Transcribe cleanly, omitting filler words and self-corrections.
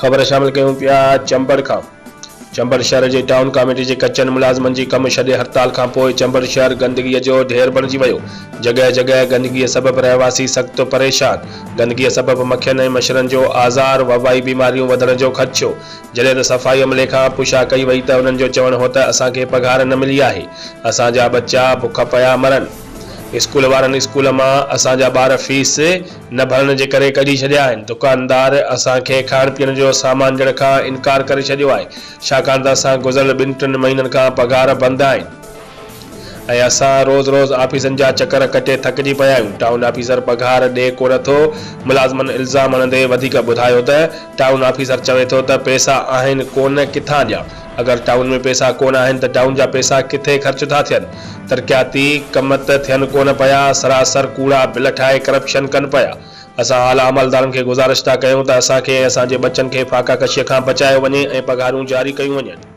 خبر شامل ڪيون پيا چمبڙ کان چمبڙ شهر جي ٽائون ڪاميٽي جي ڪچن ملازمن جي ڪم ڇڏي هڙتال کان پوء چمبڙ شهر گندگي جو ڍير بڻجي ويو جڳهه جڳهه گندگي سبب رهواسي سخت پريشان گندگي سبب مکين ۽ مڇرن جو آزار وبائي بيماريون وڌڻ جو خدشو جڏهن ته صفائي عملي کان پڇا ڪئي وئي ته انهن جو چوڻ هو ته اسان کي پگهار نه ملي آهي اسان جا ٻچا بک پيا مرن اسڪول وارن اسڪول مان اسان جا ٻار فيس نه ڀرڻ جي ڪري ڪڍي ڇڏيا آهن، دڪاندار اسان کي کائڻ پيئڻ جو سامان ڏيڻ کان انڪار ڪري ڇڏيو آهي، ڇاڪاڻ ته اسان گذريل ٻن ٽن مهينن کان پگهار بند آهن ۽ اسان روز روز آفيسن جا چڪر ڪٽي ٿڪجي پيا آهيون، ٽائون آفيسر پگهار ڏي ڪونه ٿو، ملازمن الزام هڻندي وڌيڪ ٻڌايو ته ٽائون آفيسر چوي ٿو ته پئسا آهن ڪونه ڪٿان ڏيان، اگر ٽائون ۾ پئسا ڪونه آهن ته ٽائون جا پئسا ڪٿي خرچ ٿا ٿين؟ ترقياتي ڪم ته ٿين ڪونه پيا، سراسر ڪوڙا بل ٺاهي ڪرپشن ڪن پيا. اسان اعليٰ عملدارن کي گذارش ٿا ڪيون ته اسان کي ۽ اسان جي ٻچن کي فاقا ڪشيء کان بچايو وڃي ۽ پگهارون جاري ڪيون وڃن.